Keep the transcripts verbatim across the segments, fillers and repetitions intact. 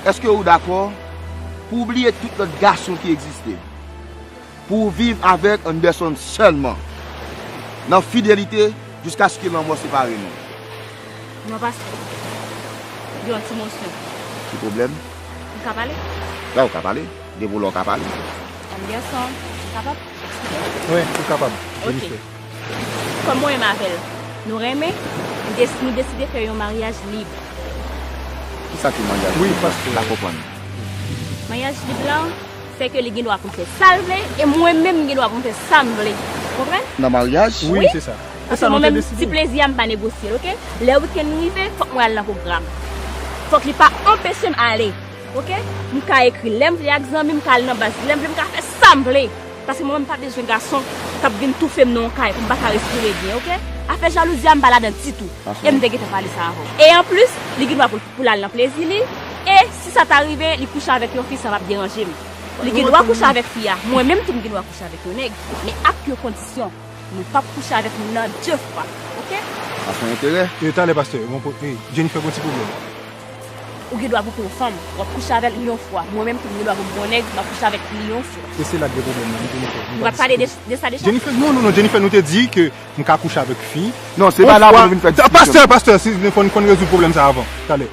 Èske ou dakò pou w bliye tout lòt gason ki egziste? Pou w viv avèk Anderson sèlman, nan fidelite, jiskaske lanmò separe nou? Non, pastè. Gen yon ti mosyon. Ki pwoblèm? M ka pale? Wi, ou ka pale. Depi w la, ou ka pale. Anderson, m kapab eksplike? Wi, ou kapab. Ok. Jennifer. Kòm mwen menm avè l, nou renmen, nou des- nou deside fè yon maryaj lib. Kisa ki maryaj lib la? Wi, pastè. M pa konprann. Maryaj lib la, se ke li gen dwa pou l fè sa l vle, e mwen menm m gen dwa pou m fè sa m vle. Konprann? Nan maryaj? Wi, wi, se sa. Paske mwen menm, ti plezi a m pa negosye l, ok? Lè wikenn rive, fòk mwen al nan pwogram. Fòk li pa anpeche m ale, ok? M ka ekri lè m vle ak zanmi, m ka al nan baz lè m vle, m ka fè sa m vle. Paske mwen menm m pa bezwen gason k ap vin toufe m nan yon kay pou m pa ka respire byen, ok? Afè jalouzi a m pa ladan ditou. E m te gentan pale sa avè w. E anplis, li gen dwa pou, pou l al nan plezi li. E si sa ta rive, li kouche avèk yon fi, sa p ap deranje m. Li gen dwa kouche avèk fi a. Mwen menm tou m gen dwa kouche avèk yon nèg. Men ak yon kondisyon. Nou p ap kouche avèk moun nan de fwa. Ok? Sa fè enterè. E talè, pastè, bon, po- e, Jennifer gon ti pwoblèm. Ou gen dwa pou w pran yon fanm, w ap kouche avè l yon fwa. Mwen menm tou m gen dwa pou m pran yon nèg, m ap kouche avèk li yon fwa. E se la k gen pwoblèm nan, wi, Jennifer. Nou pa t pale de, de sa deja? Jennifer, non, non, non, Jennifer, nou te di ke m ka kouche avèk fi. Non, se pa la pou nou vin fè diskisyon. Pastè, pastè, si, fò n, fò n rezoud pwoblèm sa avan. Talè.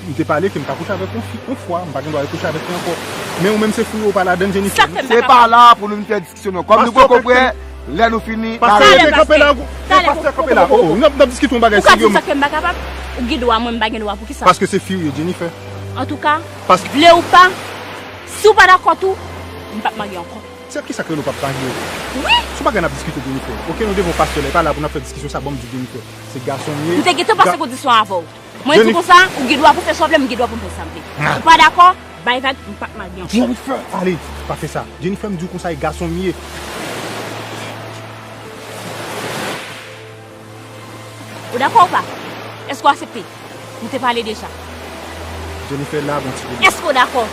M te pale ke m ka kouche avèk yon fi yon fwa, m pa gen dwa rekouche avèk li ankò. Men ou menm se fou yo pa ladann, Jennifer. Se pa la pou nou vin fè diskisyon non. Kòm nou poko prè, lè nou fini, pastè, kanpe la, pastè, kanpe la. Oh, oh, n ap, n ap diskite yon bagay serye. Ou ka di sa ke m pa kapab? Ou gen dwa, mwen m pa gen dwa pou kisa? Paske se fi w ye, Jennifer. Antouka, vle ou pa, si w pa dakò tou, m p ap marye ankò. Se kisa k rele w p ap marye? Wi! Se yon bagay n ap diskite, Jennifer. Ok, nou devan pastè la, e pa la pou n ap fè diskisyon sa, ban m di w, Jennifer. Se gason m ye. M te gentan pase kondisyon avè w. Mwen di w konsa, ou gen dwa pou fè sa w vle, m gen dwa pou m fè sa m vle. Ou pa dakò, bay vag, m p ap marye ankò. Jennifer, ale, pa fè sa. Jennifer, m di w konsa, e gason m ye. Ou dakò ou pa? Èske w aksepte? Nou te pale deja. Jennifer, la, gon ti pwoblèm. Èske w dakò?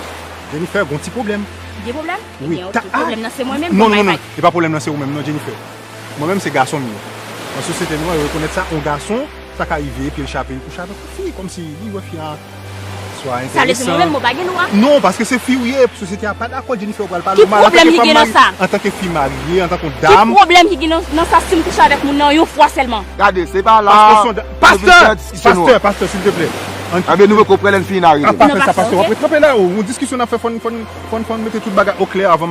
Jennifer, gon ti pwoblèm. Gen pwoblèm? Wi. Ebyen, ok, pwoblèm nan se mwen menm, non, non, non, non, e pa pwoblèm nan se ou menm, non, Jennifer. Mwen menm, se gason m ye. Nan sosyete nou an, yo rekonèt sa, yon gason, sa ka rive, epi l chape, l kouche avèk yon fi, kòmsi li wè fi a swa enteresan. Sa vle di mwen menm, mwen pa gen dwa? Non, paske se fi w ye, sosyete a pa dakò, Jennifer, ou pral pale mal antanke fanm marye, antanke fi marye, antanke yon dam. Ki pwoblèm ki gen nan, nan sa si m kouche avèk moun nan yon fwa sèlman? Gade, se pa la. Pastè, pastè, pastè, silteplè. Anben, nou poko prè, lè n fini n a regle. A pa fè sa, pastè, w ap ret kanpe la, yon diskisyon n ap fè, fò n, fò n, fò n, fò n mete tout bagay o klè avan